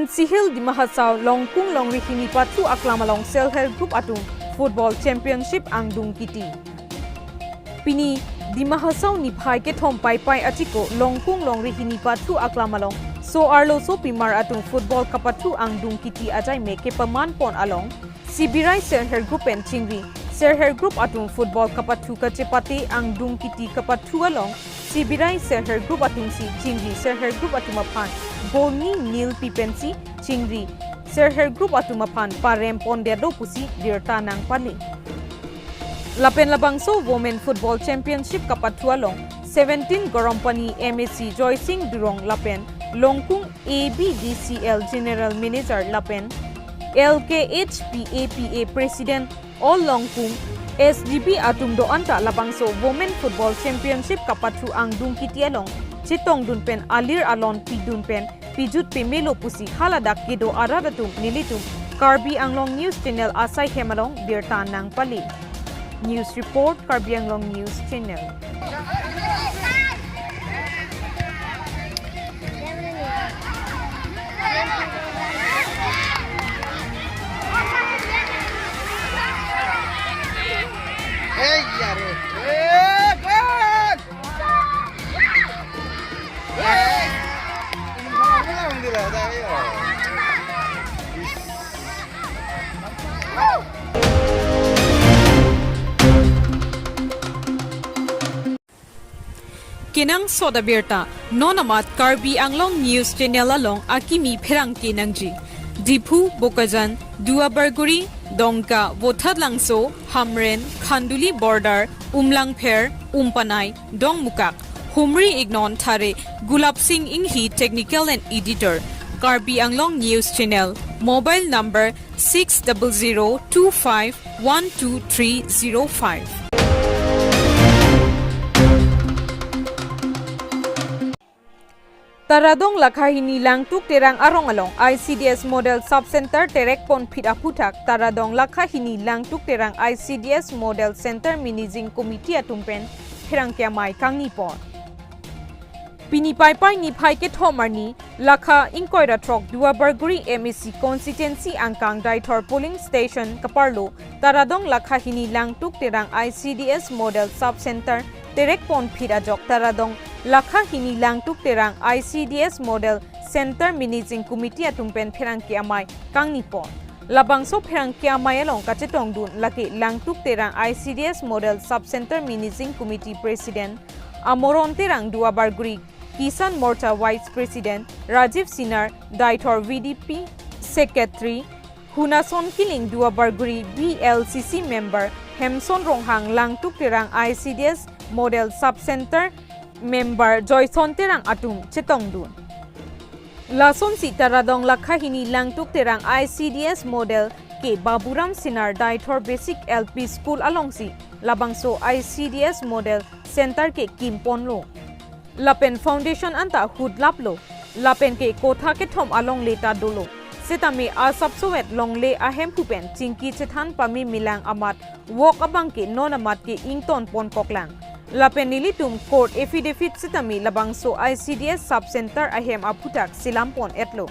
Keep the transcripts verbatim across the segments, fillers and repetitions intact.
Sihil Dima Hasao Longkung Longri Hini Pathu Aklam along Self Help Group atum Football Championship angdung kiti. Pini Dima Hasao niphai kethom Paipai achiklo Longkung Longri Hini Pathu Aklam along so-arlo sopimar atum football kapathu angdung kiti ajaime kepaman pon along Sibirai Self Help Group pen chingri. Self Help Group atum football kapathu kachepate angdung kiti kapathu along Sibirai Self Help Group atumsi chingri. Self Help Group atum aphan goal ni nil pi pensi chingri. Self Help Group atum aphan parem pondet do pusi birta nangpali. Lapen labangso Women Football Championship kapathu along seventeen Garampani M A C Joysing Durong lapen Longkung A B D C L General Manager lapen L K H P A P A President All Longkung S G B atum do-an ta labangso Women Football Championship kapathu angdung kiti along chetongdun pen alir alon pidun pen pijut pemelo pusi haladak kedo arat atum nelitum Karbi Anglong News Channel asai hem along birta nangpali. News report, Karbi Anglong News Channel. Hey, yare. Hey, God! Kenangsot abirta, non amat Karbi Anglong News Channel along akimi pherangke nangji. Diphu, Bokajan, Duarbagori, Dongka, Vothatlangso, Hamren, Khanduli Border, Umlangpher, Umpanai, Dongmukak, Humri Ignon Thare, Gulab Singh Inghi, Technical and Editor, Karbi Anglong News Channel, mobile number six double zero two five one two three zero five. Taradong Lakhahini Langtuk Terang arong along I C D S Model Sub Center terek ponphit aphuthak Taradong Lakhahini Langtuk Terang I C D S Model Center Managing Committee atum pen pherangke amei kangni pon. Pini Paipai niphai kethom arni lakha ingkoi ra throk Duarbagori M A C Constituency angkang Deithor Polling Station kaparlo Taradong Lakhahini Langtuk Terang I C D S Model Sub Center terek ponphit ajok Taradong Lakhahini Langtuk Terang I C D S Model Center Managing Committee atum pen pherangke amei kangni pon. Labangso pherangke amei along kachetongdun lake Langtuk Terang I C D S Model Sub Center Managing Committee President Amoron Terang Duarbagori, Kisan Morcha Vice President Rajiv Sinar, Deithor V D P Secretary Hunason Killing, Duarbagori B L C C Member Hemson Ronghang, Langtuk Terang I C D S Model Sub Center Member Joyson Terang atum chetongdun. Lasonsi Taradong Lakhahini Langtuk Terang I C D S Model ke Baburam Sinar Deithor Basic L P School alongsi labangso I C D S Model Center ke kimponlo. Lapen foundation anta hudlaplo. Lapen ke kotha kethom alongle ta dolo. Setame asapsovet longle ahemphu pen chingki chethan pame milang amat wok abang ke non amat ke ington ponkoklang. Lapen nelitum court affidavit setame labangso I C D S Sub Center ahem aphuthak selam pon-etlo.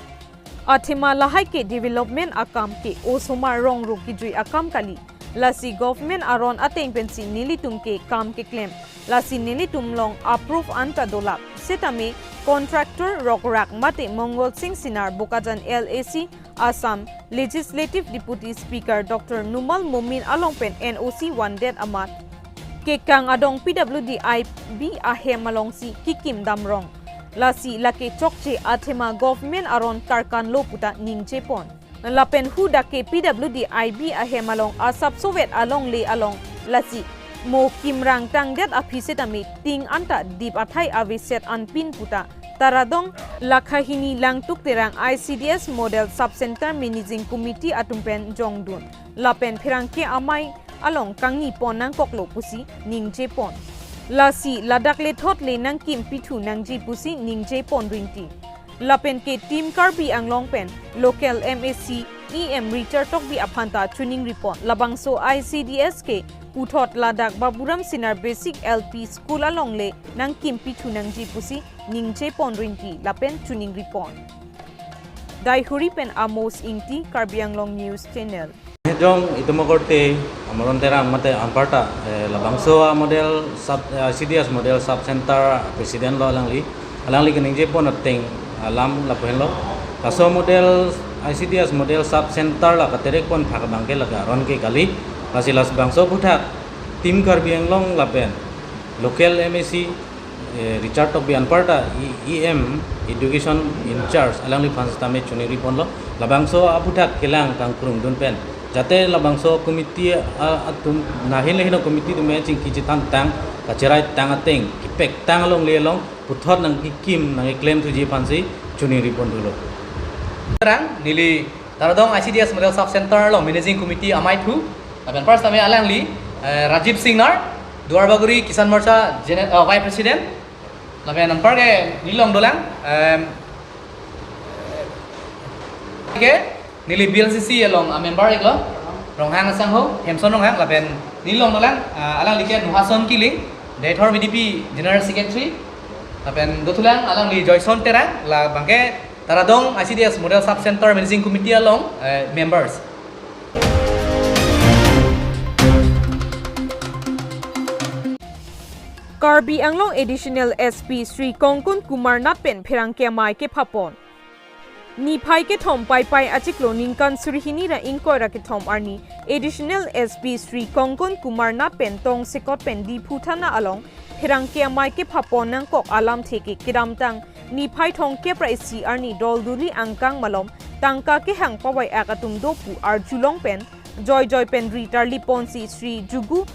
Athema lahai ke development akam ke osomar rongro kejui akam kali. Lasi government aron ateng pensi nelitum ke kam keklem. Lasi nelitum along approve anta dolap. Setame contractor Rokrak mate Mongol Singh Sinar Bokajan L A C Assam Legislative Deputy Speaker Doctor Numal Momin along pen N O C vandet amat kekang adong P W D I B ahem alongsi kikim damrong. Lasi lake chokche athema government aron karkanlo puta ningje pon. Lapen hadak ke P W D I B ahem along asapsovet alongle along lasi mo kimrang tangdet aphi setame ting anta dip athai aveset anpin puta Taradong Lakhahini Langtuk Terang I C D S Model Sub Center Managing Committee atum pen jongdun. Lapen pherangke amei along kangni pon nangkoklo pusi ningje pon. Lasi ladak lethot le nangkim pithu nangji pusi ningje pon rinti. Lapen ke Team Karbi Anglong pen local M A C E M Richard Tokbi aphanta choningri pon. Labangso I C D S ke puthot ladak Baburam Sinar Basic L P School alongle nangkim pithu nangji pusi ningje pon rinti lapen choningri pon. Daihuri pen Amos Ingti, Karbi Anglong News Channel. Jong itum akorte Amaron Terang mate anparta, eh, labangso a model sub, eh, I C D S model sub center president lo alangli. Alangli kening je pon ateng alam lapuhen lo. Laso model I C D S model sub center la katerek pon thak abangke lake aron ke kali. Lasi labangso aphuthak Team Karbi Anglong lapen local M A C, eh, Richard Tokbi anparta E-, E M education in charge alangliphan sitame choningri ponlo. Labangso aphuthak kelang kangkrung dun pen jate labangso committee, ah, atum nahin le hino committee atum chingki chethantang kacherai tang ateng kepek tang alongle along puthot nangkekim nangkeklem thuji aphansi choningri pon thulo. Terang neli Taradong I C D S Model Sub Center along Managing Committee amei thu, lapen first time alangli, eh, Rajiv Singnar, Duar Bagori Kisan Morcha Gene-, eh, Vice President, lapen anpar ke neli along dolang, em, ke neli B L C C along a member iklo, Ronghang asangho, Hemson Ronghang, lapen neli along dolang, eh, alangli ke Nuhason Kiling, Deithor V D P General Secretary, lapen dothulang alangli Joyson Terang, labangke Taradong I C D S Model Sub Center Managing Committee along, eh, members. Karbi Anglong Additional S P Shri Kongkon Kumar Nath pen pherangke amei kephapon. Niphai kethom Paipai achiklo ningkan suri hini ra ingkoi ra kethom arni Additional S P Shri Kongkon Kumar Nath pen tongsekot pen Diphu thana along pherangke amei kephapon nangkok alamthe ke kedamtang niphai thomkep ra isi arni dolduli angkang malom tangka kehang pavai-ak atum do pu arjulong pen joijoi pen ri tarlip ponsi Shri Jugu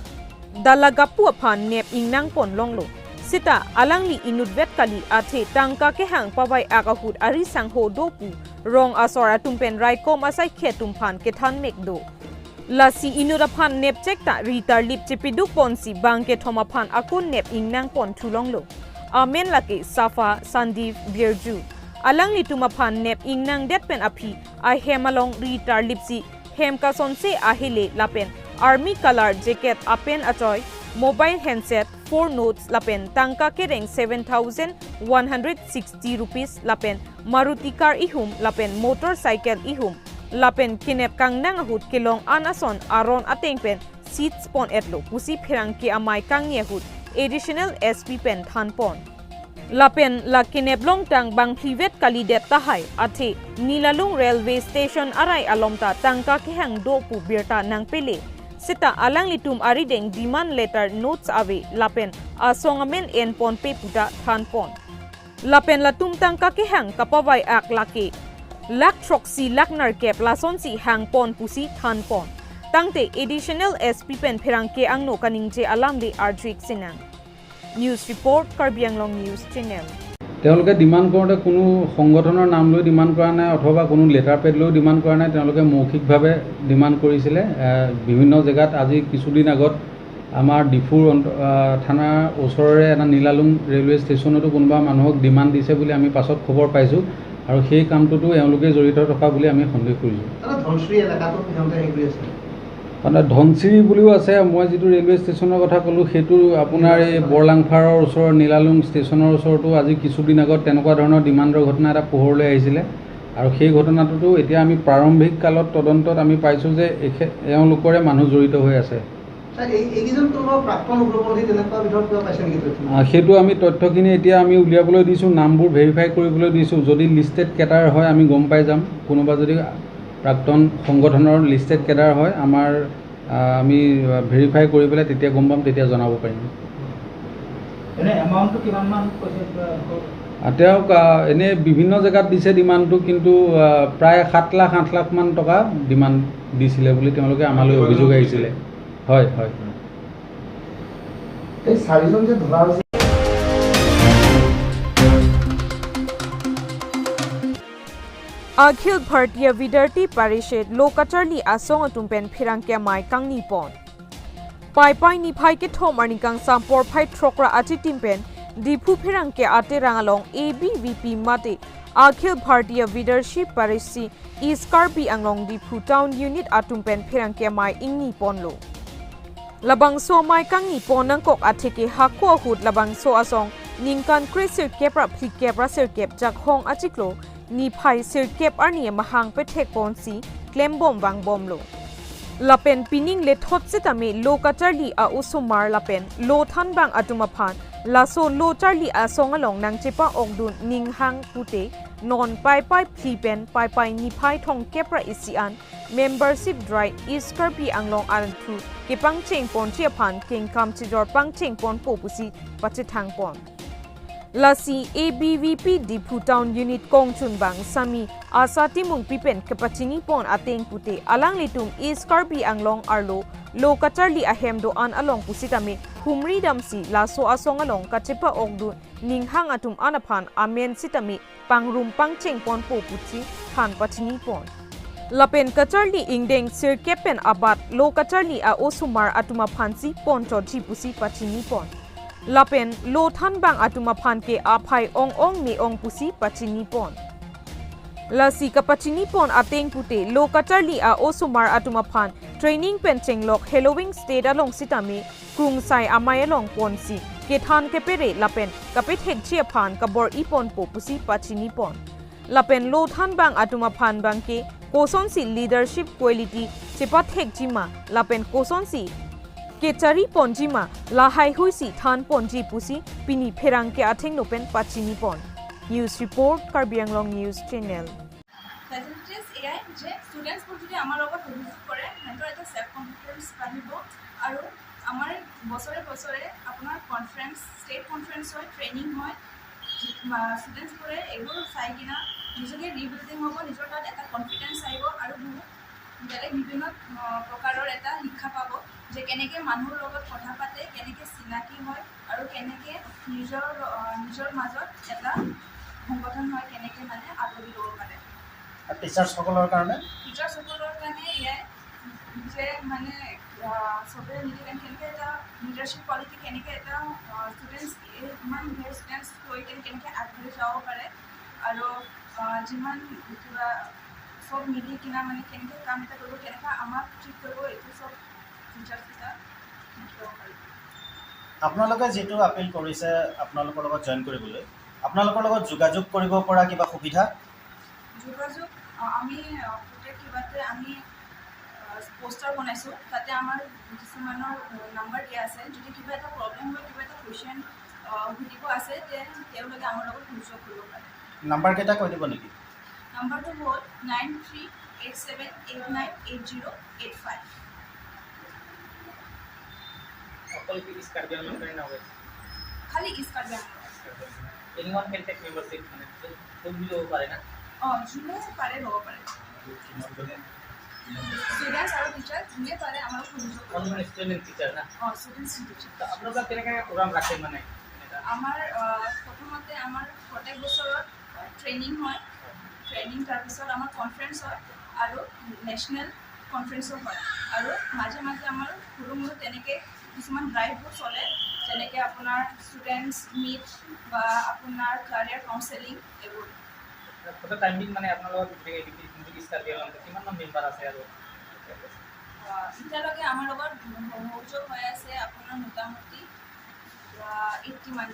Dalagapu aphan nep ingnang pon longlo. Sita alangli inutvet kali athe tangka kehang pavai-ak ahut ari sangho do pu rong asor atum pen raikom asaikhi atum aphan kethan mek do. Lasi inut aphan nepchek ta ri tarlip chepiduk ponsi bang kethom aphan akun nep ingnang pon thulonglo. Amen lake Safa Sandeep Birju. Alanglitum aphan nep ingnang det pen aphi ahem along ri tarlipsi hem kasonse ahele lapen army colour jacket apen achoi, mobile handset, four notes lapen tangka kereng seven thousand one hundred sixty rupees lapen Maruti car ihum lapen motorcycle ihum lapen kenep kangnang ahut kelong an ason aron ateng pen seats pon-etlo pusi pherangke amei kangni ahut Additional S P pen than pon. Lapen la kenep longtang bangphlivet kalidet tahai athe Nilalung Railway Station arai alom ta tangka kehang do pu birta nangpele. Sita alanglitum arideng demand letter notes ave lapen asong amen en ponpe pu ta than pon. Lapen latum tangka kehang kapavai-ak lake lakh throksi lakh nerkep lasonsi hang pon pusi than pon. Tangte Additional S P pen pherangke angno kaningje alam le arju-ik sinang. News report, Karbi Anglong News Channel. তেওঁলোকে ডিমাণ্ড কৰোঁতে কোনো সংগঠনৰ নাম লৈ ডিমাণ্ড কৰা নাই অথবা কোনো লেটাৰ পেড লৈ ডিমাণ্ড কৰা নাই। তেওঁলোকে মৌখিকভাৱে ডিমাণ্ড কৰিছিলে। এ, বিভিন্ন জেগাত আজি কিছুদিন আগত আমাৰ ডিফুৰ অন্ত-, আ, থানাৰ ওচৰৰে এটা নীলালুং ৰেলৱে ষ্টেচনতো কোনোবা মানুহক ডিমাণ্ড দিছে বুলি আমি পাছত খবৰ পাইছোঁ আৰু সেই কামটোতো এওঁলোকে জড়িত থকা বুলি আমি সন্দেহ কৰিছোঁ। দাদা, ধনশিৰি এলেকাটো সিহঁতে হেৰি কৰি আছে? মানে ধনশিৰি বুলিও আছে। মই যিটো ৰেলৱে ষ্টেচনৰ কথা ক'লোঁ, সেইটো আপোনাৰ এই বৰলাংফাৰৰ ওচৰৰ নীলালুং ষ্টেচনৰ ওচৰতো আজি কিছুদিন আগত তেনেকুৱা ধৰণৰ ডিমাণ্ডৰ ঘটনা এটা পোহৰলৈ আহিছিলে আৰু সেই ঘটনাটোতো এতিয়া আমি প্ৰাৰম্ভিক কালত তদন্তত আমি পাইছোঁ যে এখে-, এওঁলোকৰে মানুহ জড়িত হৈ আছে। ছাৰ, এই, এইকেইজন কোনোবা প্ৰাক্তন উগ্ৰপন্থী তেনেকুৱা বিধৰ কিবা পাইছে নেকি তথ্য? আ, সেইটো আমি তথ্যখিনি এতিয়া আমি উলিয়াবলৈ দিছোঁ, নামবোৰ ভেৰিফাই কৰিবলৈ দিছোঁ। যদি লিষ্টেড কেডাৰ হয় আমি গম পাই যাম। কোনোবা যদি প্ৰাক্তন সংগঠনৰ লিষ্টেড কেডাৰ হয়, আমাৰ, আ, আমি, আ, ভেৰিফাই কৰি পেলাই তেতিয়া গম পাম, তেতিয়া জনাব পাৰিম। এনে এমাউণ্টটো কিমান মান কৈছে? আ, তেওঁক, আ, এনে বিভিন্ন জেগাত দিছে ডিমাণ্ডটো, কিন্তু, আ, প্ৰায় সাত লাখ, আঠ লাখ মান টকা ডিমাণ্ড দিছিলে বুলি তেওঁলোকে আমালৈ অভিযোগ আহিছিলে। হয়, হয়। এই চাৰিজন যে ধৰা হৈছে। Akhil Bharatiya Vidyarthi Parishad lo kacharli asong atum pen pherangke amei kangni pon. Paipai niphai kethom arni kangsam porphai throk ra achitim pen Diphu pherangke aterang along A B V P mate Akhil Bharatiya Vidyarthi Parishad East Karbi Anglong Diphu Town Unit atum pen pherangke amei ingni ponlo. Labangso amei kangni pon nangkok atheke hako ahut labangso asong ningkan kre sirkep ra phlikep ra sirkep Jakhong achiklo niphai sirkep arni amahang pethekponsi klembom vangbomlo. Lapen pining lethot sitame lo kacharli a-osomar lapen lo thanbang atum aphan laso lo charli asong along nangchepa-okdun ninghang pute non Paipai phli pen Paipai niphai thomkep ra isi an membership drive East Karbi Anglong alangthu kepangchengponji aphan kengkam chijor pangchengponpo pusi pachethangpon. Lasi A B V P Diphu Town Unit kongchunbang Sami Asa Timungpi pen kepachinipon ateng pute alanglitum East Karbi Anglong arlo lo kacharli ahem do-an along pusitame humri damsi laso asong along kachepa-okdun ninghang atum an aphan amen sitame pangrum pangchengponpo pusi than pachinipon. Lapen kacharli ingdeng sirkep pen abat lo kacharli a-osomar atum aphansi ponchotji pusi pachinipon. Lapen lo thanbang atum aphan ke aphai ong-ong me-ong pusi pachinipon. Lasi kapachinipon ateng pute lo kacharli a-osomar atum aphan training pen chenglok Halloween State along sitame Krungsai Amei along ponsi kethan kepere lapen kapethekji aphan kabor-iponpo pusi pachinipon. Lapen lo thanbang atum aphan bangke kosonsi leadership quality chepathekji ma lapen kosonsi kechariponji ma lahaihuisi thanponji pusi pini pherangke athengno pen pachinipon. News report, Karbi Anglong News Channel. Facilities এয়াই যে ষ্টুডেণ্টছবোৰ যদি আমাৰ লগত সহযোগ কৰে, সিহঁতৰ এটা ছেল্ফ কনফিডেন্স বাঢ়িব আৰু আমাৰ বছৰে বছৰে আপোনাৰ কনফাৰেন্স, ষ্টেট কনফাৰেন্স হয়, ট্ৰেইনিং হয়। ষ্টুডেণ্টছবোৰে এইবোৰ চাই কিনা নিজকে ৰিবিল্ডিং হ'ব, নিজৰ তাত এটা কনফিডেন্স আহিব আৰু বহুত বেলেগ বিভিন্ন, আহ, প্ৰকাৰৰ এটা শিক্ষা পাব যে কেনেকে মানুহৰ লগত কথা পাতে, কেনেকে চিনাকি হয় আৰু কেনেকে নিজৰ, আহ, নিজৰ মাজত এটা সংগঠন হয়, কেনেকে মানে আদৰি ল'ব পাৰে। আৰু টিচাৰ্ছসকলৰ কাৰণে? টিচাৰ্ছসকলৰ কাৰণে এয়াই যে মানে, আহ, চবে মিলি কেনে-, কেনেকে এটা লিডাৰশ্বিপ কোৱালিটি, কেনেকে এটা, আহ, ষ্টুডেণ্টছ, এই ইমান ঢেৰ ষ্টুডেণ্টছ লৈ কেনে-, কেনেকে আগবাঢ়ি যাব পাৰে আৰু, আহ, যিমান কিবা চব মিলি কিনা মানে কেনেকে কাম এটা কৰিব, কেনেকে আমাক ট্ৰিট কৰিব, এইটো চব টিচাৰ্ছকেইটা শিকিব পাৰিব। আপোনালোকে যিটো আপিল কৰিছে আপোনালোকৰ লগত জইন কৰিবলৈ, আপোনালোকৰ লগত যোগাযোগ কৰিব পৰা কিবা সুবিধা? যোগাযোগ, আহ, আমি, আহ, গোটেই কিবাতে আমি, আহ, পোষ্টাৰ বনাইছোঁ, তাতে আমাৰ কিছুমানৰ, আহ, নাম্বাৰ দিয়া আছে। যদি কিবা এটা প্ৰব্লেম হয়, কিবা এটা কুৱেশ্যন, আহ, সুধিব আছে, তে তেওঁলোকে আমাৰ লগত সংযোগ কৰিব পাৰে। নাম্বাৰকেইটা কৈ দিব নেকি? নাম্বাৰটো হ'ল nine three eight seven eight nine eight zero' eight five. অকল কি ইষ্ট কাৰ্বি আংলং কাৰণে নহয়? খালি ইষ্ট কাৰ্বি Anglong. Anyone can take membership, মানে, কোন, কোন বুলি ক'ব পাৰে না? অ, যোনে পাৰে ল'ব পাৰে। ষ্টুডেণ্টছ আৰু টিচাৰ যোনে পাৰে আমাৰ লগত সংযোগ কৰিব অনলি পাৰে। ষ্টুডেণ্ট টিচাৰ না? অ, ষ্টুডেণ্টছ টিচাৰ। তো আপোনালোকে কেনেকে প্ৰগ্ৰাম ৰাখে মানে? আমাৰ, আহ, প্ৰথমতে আমাৰ প্ৰত্যেক বছৰত, আহ, ট্ৰেইনিং হয়। ট্ৰেইনিং, তাৰপিছত আমাৰ কনফাৰেন্স হয় আৰু নেশ্যনেল কনফাৰেন্সো হয়। আৰু মাজে মাজে আমাৰ সৰু মৰু তেনেকে কিছুমান ড্ৰাইভবোৰ চলে, যেনেকে আপোনাৰ ষ্টুডেণ্টছ মিট বা আপোনাৰ কেৰিয়াৰ কাউন্সেলিং, এইবোৰ। গোটেই টাইমিং মানে আপোনালোকৰ গোটেই ইষ্ট কাৰ্বি আংলঙত কিমানমান মেম্বাৰ আছে আৰু? আহ, এতিয়ালৈকে আমাৰ লগত সংযোগ হৈ আছে আপোনাৰ মোটামুটি, আহ, এইটি মান।